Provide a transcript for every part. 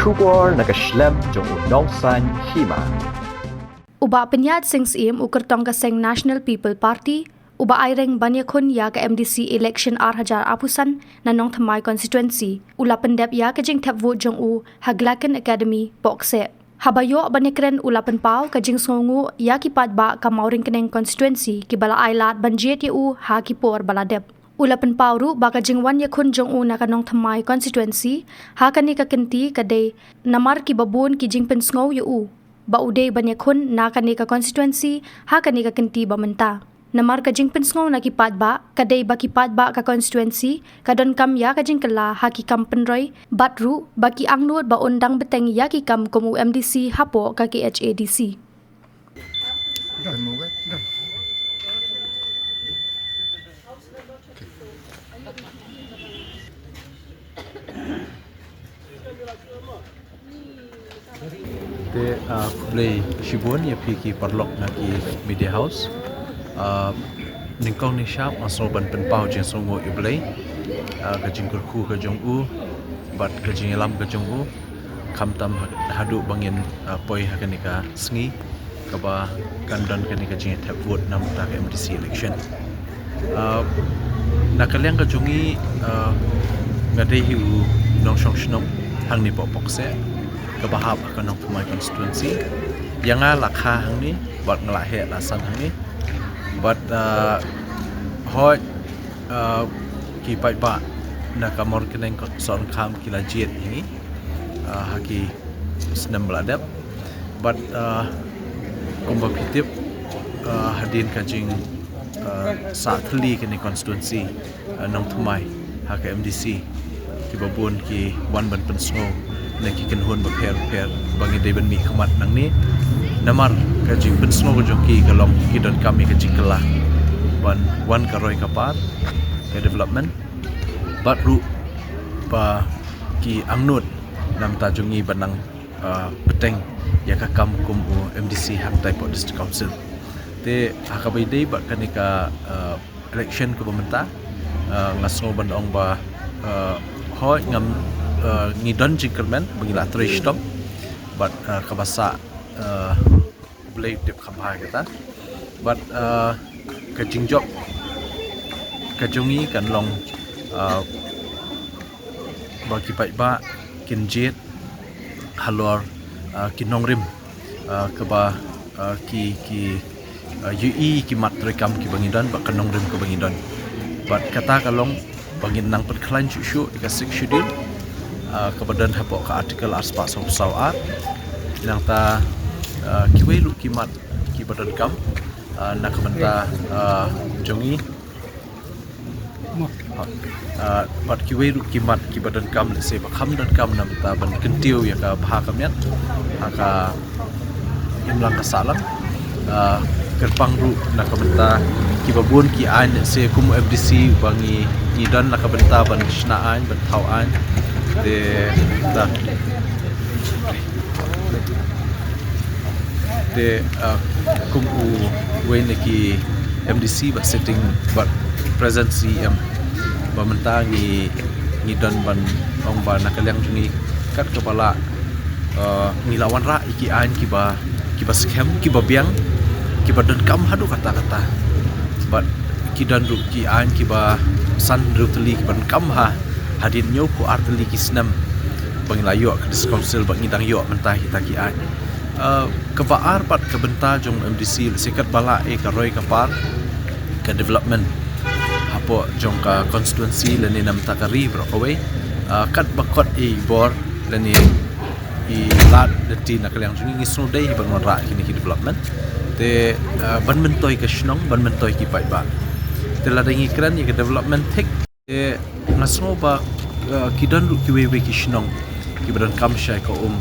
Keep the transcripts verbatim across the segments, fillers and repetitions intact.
Khubor na ka shlem jong u Nongsaiñ Hima. U Bah Pynïaid Sing Syiem, u kyrtong ka seng National People Party, uba aireng ban ïakhun ïa ka M D C election ar hajar arphew san na Nongthymmai constituency, u la pyndep ïa ka jingthep vote jong u ha Glaken Academy, Pohkseh. Haba ïoh ban ïakren, u la pynpaw ka jingsngewnguh ïa ki paidbah ka Mawryngkneng constituency kiba la ai lad ban jied ïa u ha ki por ba la dep. U la pynpaw ruh ba ka jingwan ïakhun jong u na ka Nongthymmai constituency ha kane ka kynti ka dei namar kiba bun ki jingpynsngew ïa u ba u dei ban ïakhun na kane ka constituency ha kane ka kynti ba mynta. Namar ka jingpynsngew na ki paidbah ka dei ba ki paidbah ka constituency ka donkam ïa ka jingkylla ha ki kam pynroi, bad ruh ba ki angnud ba un dang bteng ïa ki kam kum u M D C hapoh ka K H A D C. Te, ah, khublei shibun ïa phi ki paralok na ki media house. Ah, nyngkong nyngshap nga sngew ban pynpaw jingsngewnguh ïa U Blei, ah, ka jingkyrkhu ka jong u bad ka jingïalam ka jong u, khamtam ha-, haduh ba ngin, ah, poi ha kane ka sngi kaba kan don kane ka jingthep vote na ka M D C election. Ah, na ka liang ka jong ngi, ah, nga dei hi u nongshong shnong hangne hapoh Pohkseh kaba hap ha ka Nongthymmai constituency. Ïa nga la kha hangne bad nga la heh la san hangne. Bad, ah, hooid, ah, ki paidbah na ka Mawryngkneng Sohryngkham ki la jied ïa ngi, ah, ha ki snem ba la dep. Bad, ah, kumba phi tip, ah, hadien ka jing, ah, sah thylli kane constituency, ah, Nongthymmai ha ka M D C, kiba bun ki wan ban pynsngew na ki kynhun bapher bapher ba ngi dei ban mihkhmat nangne. Namar ka jingpynsngew ka jong ki ka long ki donkam ïa ka jingkylla ban wan ka roi ka par, ka development, bad ruh ba ki angnud na bynta jong ngi ban nang, ah, bteng ïa ka kam kum u M D C hangtai hapoh District Council. Te ha kaba ïadei bad kane ka, ah, election kaba mynta, ah, nga sngew ban ong ba, ah, hooid ngam, ah, ngi don jingkyrmen ba ngi la trei shitom bad, ah, kaba sah, ah, U Blei u tip kham bha ïa kata. Bad, ah, ka jingjop ka jong ngi kan long, ah, ba ki paidbah kin jied halor, ah, ki nongrim, ah, kaba, ah, ki, ki, ah, ïohi ki mat treikam kiba ngi don bad ka nongrim kaba ngi don. Bad kata ka long ba ngin nang pynkhlaiñ shuh shuh ïa ka Sixth Schedule, ah, kaba don hapoh ka Article arspah sawphew saw A. Nangta, ah, kiwei ruh ki mat kiba donkam, ah, na ka bynta, ah, jong ngi. Ah, bad kiwei ruh ki mat kiba donkam, lehse ba kham donkam na bynta ban kyntiew ïa ka bha ka miat ha ka imlang ka sahlang. Ah, kyrpang ruh na ka bynta kiba bun ki aiñ, lehse kum M D C ba ngi, ngi don na ka bynta ban shna aiñ, ban thaw aiñ. Te, ta. Te, ah, kum uwei na ki M D C bad sitting bad present C E M ba mynta ngi, ngi don ban ong ba na ka liang jong ngi kat kaba lah, ah, ngi la wanrah ïa ki aiñ kiba, kiba skhem, kiba biang, kiba donkam haduh katta katta. Bad ki don ruh ki aiñ kiba san hynriew tylli kiba donkam ha, hadien hynñiew phew ar tylli ki snem ba ngi la ïoh ka District Council bad ngi dang ïoh mynta kita ki aiñ. Ah, kaba ar pat ka bynta jong M D C, lehse kat ba lah ïa ka roi ka par, ka development hapoh jong ka constituency lane na bynta ka ri baroh kawei. Ah, kat ba kot i bor lane i lad lynti na ka liang jong ngi, ngi sngewdei hi ban wanrah kine ki development. Te, ah, ban myntoi ka shnong, ban myntoi ki paidbah. Te lada ngi kren ïa ka development thik, te nga sngew ba, ah, ki don ruh kiwei wei ki shnong kiba donkam shai ka um.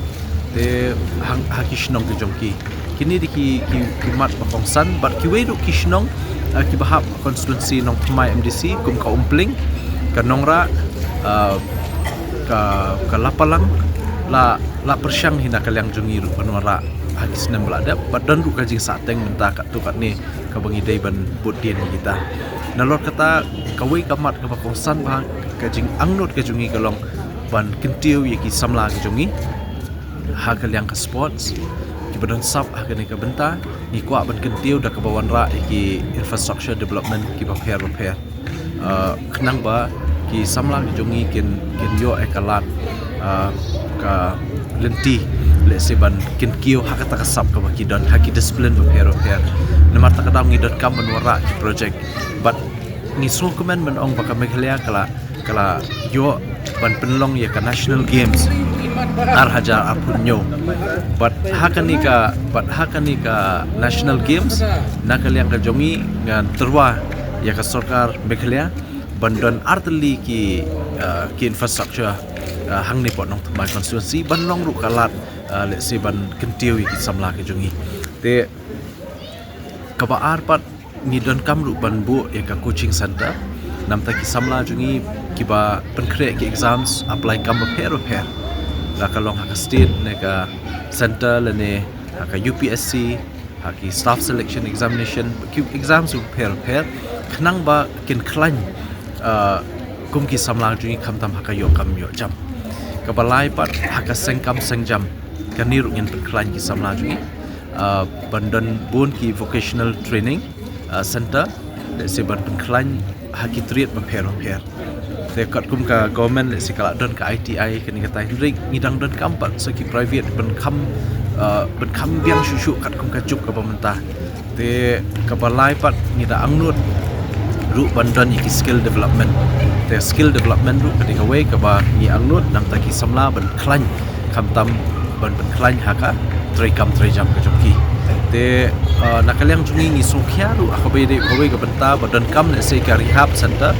Te hang, ha ki shnong ki jong ki, kine dei ki, ki, ki mat ba kongsan bad kiwei ruh ki shnong, ah, kiba hap constituency Nongthymmai M D C kum ka Umpling, ka Nongrah, ah, ka, ka Lapalang, la, la pyrshang hi na ka liang jong ngi ruh ban wanrah ha ki snem ba la dep bad don ruh ka jingsahteng mynta katto katne kaba ngi dei ban bud dien ïa kita. Nalor kata, kawei ka mat kaba kongsan bha, ka jingangnud ka jong ngi ka long ban kyntiew ïa ki samla ki jong ngi, ha ka liang ka sports, kiba don sap ha kane ka bynta, ngi kwah ban kyntiew da kaba wanrah ïa ki infrastructure development kiba pher ba pher. Uh, khnang ba ki samla ki jong ngi kin, kin ïoh ïa ka lad, uh, ka lynti, lehse ban kin kiew ha kata ka sap kaba ki don, ha ki discipline ba pher ba pher. Namar kata ka daw ngi donkam ban wanrah ki project. Bad ngi sngewkmen ban ong ba ka Meghalaya ka la, ka la ïoh ban pynlong ïa ka National Games ar hajar arphew hynñiew. Bad ha kane ka, bad ha kane ka National Games, na ka liang ka jong ngi ngan tyrwa ïa ka sorkar Meghalaya ban don artylli ki, uh, ki infrastructure, uh, hangne hapoh Nongthymmai constituency, ban long ruh ka lad, uh, lehse ban kyntiew ïa ki samla ki jong ngi. Te kaba ar pat, ngi donkam ruh ban buh ïa ka coaching center. Namar ki samla jong ngi kiba pynkhreh ki exams, apply kam ba pher ba pher, la ka long ha ka state ne ka center lane ha ka U P S C, ha ki staff selection examination, ki exams ba pher ba pher, khnang ba kin khlaiñ, uh, kum ki samla jong ngi khamtam ha ka ïoh kam ïoh jam. Kaba lai pat, ha ka seng kam seng jam, kane ruh ngin pynkhlaiñ ki samla jong ngi, uh, ban don bun ki vocational training, uh, center, lehse ban pynkhlaiñ ha ki trade ba pher ba pher. Te katkum ka government, lehse ka la don ka I T I kane katai, hynrei ngi dang donkam pat sa ki private ban kham, uh, ban kham biang shuh shuh katkum ka juk kaba mynta. Te kaba lai pat, ngi da angnud ruh ban don ïa ki skill development. Te skill development ruh ka dei kawei kaba ngi angnud namar ki samla ban khlaiñ, khamtam ban pynkhlaiñ ha ka treikam treijam ka jong ki. Te, uh, na ka liang jong ngi, ngi sngewkhia ruh ha kaba ïadei kawei ka bynta ba donkam, lehse ka rehab center,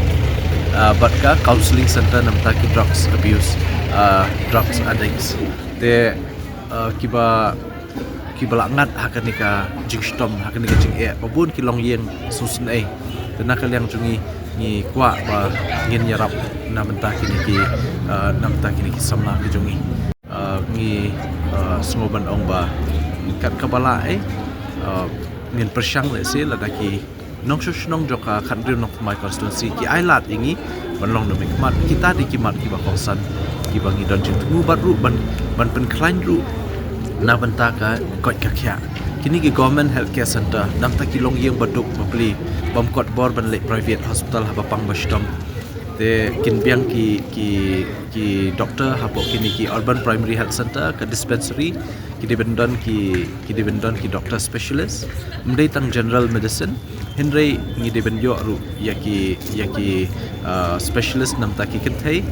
uh, bad ka counselling center namar ki drugs abuse, uh, drugs addicts. Te, uh, kiba, kiba la ngat ha kane ka jingshitom, ha kane ka jingeh, ba bun ki longïing sngewsynei. Te na ka liang jong ngi, ngi kwah ba ngin ïarap na bynta kine ki, uh, na bynta kine ki samla ki jong ngi. Uh, ngi, uh, sngew ban ong ba kat kaba lah, eh, uh, ngin pyrshang, lehse lada ki nongshong shnong jong ka khathynriew Nongthymmai constituency ki ai lad ïa ngi ban long nongmihkhmat, kita dei ki mat kiba kongsan kiba ngi don jingthmu, bad ruh ban, ban pynkhlaiñ ruh na bynta ka koit ka khiah. Kine ki government healthcare center, namar ki longïing ba duk ba pli, bym kot bor ban leit private hospital haba pang ba shitom. Te kin biang ki, ki, ki doctor hapoh kine ki urban primary health center, ka dispensary, ki dei ban don ki, ki dei ban don ki doctor specialist. Ym dei tang general medicine, hynrei ngi dei ban ïoh ruh ïa ki, ïa ki, uh, specialist namar ki kynthei,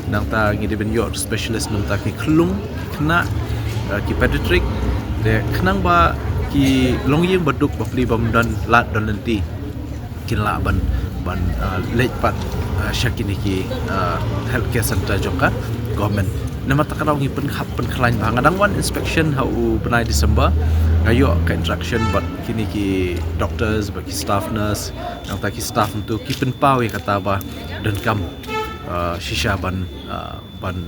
nangta ngi dei ban ïoh specialist namar ki khyllung, ki khynnah, uh, ki pediatric. Te khnang ba ki longïing ba duk ba pli bym don lad don lynti kin lah ban, ban, uh, leit pat, uh, sha kine ki, uh, healthcare center jong ka government. Namar kata ka daw ngi pynkhap pynkhlaiñ ba nga dang wan inspection ha u bnai December, nga ïoh ka interaction bad kine ki doctors, bad ki staff nurse, nangta ki staff ntu ki pynpaw ïa kata ba donkam, uh, shisha ban, uh, ban,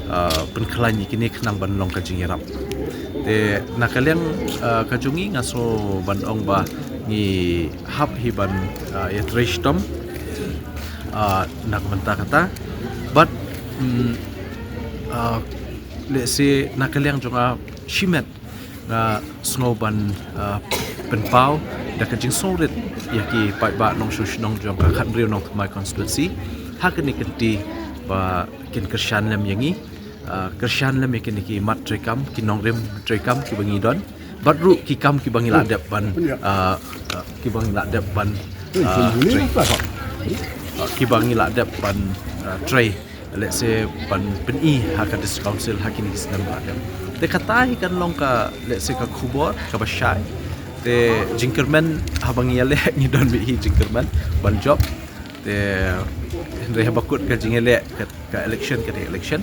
uh, pynkhlaiñ ïa kine khnang ban long ka jingïarap. Te na ka liang, uh, ka jong ngi nga sngew ban ong ba ngi hap hi ban, uh, ïatrei shitom, uh, na ka bynta kata. Bad, mm, uh, lehse na ka liang jong nga shimet nga sngew ban, uh, pynpaw da ka jingsngewrit ïa ki paidbah nongshong shnong jong ka khathynriew Nongthymmai constituency ha kane ka kynti ba kin kyrshan lem ïa ngi, uh, kyrshan lem ïa kine ki mat treikam, ki nongrim treikam kiba ngi don, bad ruh ki kam kiba ngi la dep ban, uh, uh, kiba ngi la dep ban, uh, trei, uh, kiba ngi la dep ban, uh, trei, lehse ban pyni ha ka District Council ha kine ki snem ba la dep. Te kata hi kan long ka, lehse ka khubor kaba shai. Te jingkyrmen haba ngi ïaleh ngi don beit hi jingkyrmen ban jop. Te hynrei haba kut ka jingïaleh ka, ka election, ka dei election,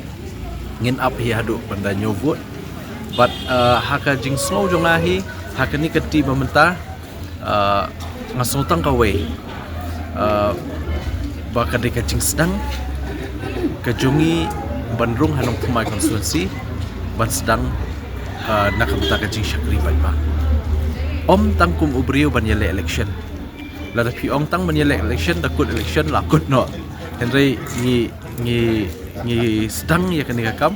ngin ap hi haduh ban da ñiew vote. Bad, uh, ha ka jingsngew jong nga hi ha kane ka kynti ba mynta, uh, nga sngew tang kawei, uh, ba ka dei ka jingsdang ka jong ngi ban rung ha Nongthymmai constituency, ban sdang, uh, na ka bynta ka jingshakri paidbah. Ym tang kum u briew ban ïaleh election. Lada phi ong tang ban ïaleh election, da kut election la kut noh. Hynrei ngi, ngi, ngi sdang ïa kane ka kam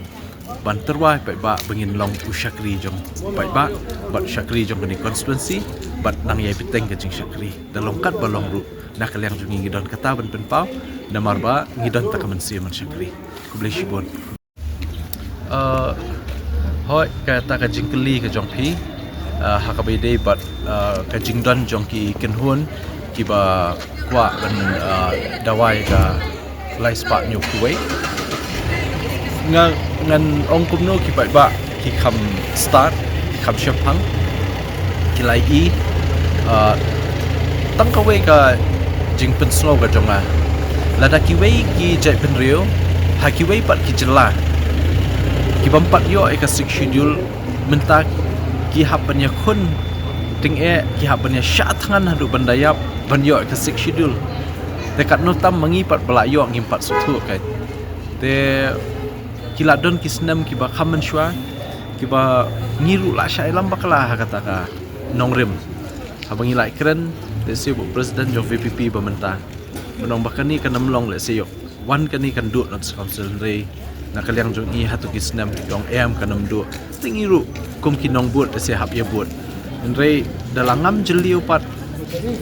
ban tyrwa ïa u paidbah ba ngin long u shakri jong u paidbah bad u shakri jong kane ka constituency bad nang ïai bteng ka jingshakri da long katba long ruh. Na ka liang jong ngi ngi don kata ban pynpaw namar ba ngi don tang ka mynsiem ban shakri. Khublei shibun. Uh, hoi, kata ka jingkylli ka jong phi, uh, ha kaba ïadei bad, uh, ka jingdon jong ki kynhun kiba kwah ban, uh, dawa ïa ka lai spah hynñiew phew wei. Nga, ngan ong kumno ki paidbah ki kham stad, ki kham shemphang, ki la ïohi, uh, tang kawei ka jingpynsngew ka jong nga. Lada kiwei ki jaitbynriew ha kiwei pat ki jylla ki bym pat ïoh ïa ka Sixth Schedule, mynta ki hap ban ïakhun tyngeh, ki hap ban ïashah thngan haduh ban da ïap ban ïoh ïa ka Sixth Schedule. Te katno tam ma ngi pat ba la ïoh ngim pat sngewthuh kai. Te ki la don ki snem kiba kham mynshuwa kiba ngi ruh la shah ïalam bakla ha kata ka nongrim. Haba ngi la kren, lehse u president jong VPP ba mynta u ong ba kane kan ym long, lehse ïoh wan kane kan duh North East Council, hynrei na ka liang jong ngi hato ki snem ki ong em kan ym duh. Te ngi ruh kum ki nongbud lehse hap ïa bud. Hynrei da la ngam jylliew pat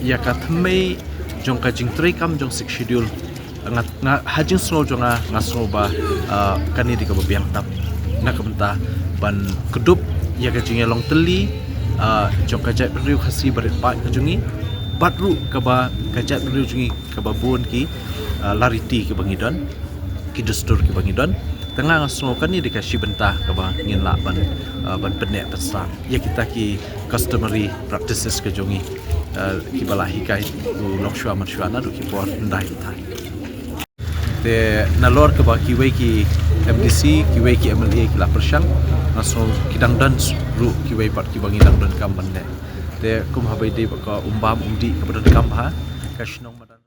ïa ka thymmei jong ka jingtreikam jong Sixth Schedule, nga, nga ha jingsngew jong nga, nga sngew ba, ah, kane dei kaba biang tam na ka bynta ban kdup ïa ka jingïalong tylli, ah, jong ka jaitbynriew Khasi barit paid ka jong ngi bad ruh kaba ka jaitbynriew jong ngi kaba bun ki, ah, lariti kiba ngi don, ki dustur kiba ngi don. Te nga, nga sngew kane dei ka shi bynta kaba ngin lah ban, ah, ban pynneh pynsang ïa kita ki customary practices ka jong ngi, ah, kiba la hikai u longshuwa manshuwa naduh ki por hyndai thaw. Te nalor kaba kiwei ki MDC, kiwei ki MLA ki la pyrshang, nga sngew ki dang don ruh kiwei pat kiba ngi dang donkam ban leh. Te kum haba ïadei bad ka um bam um dih kaba donkam ha ka shnong madan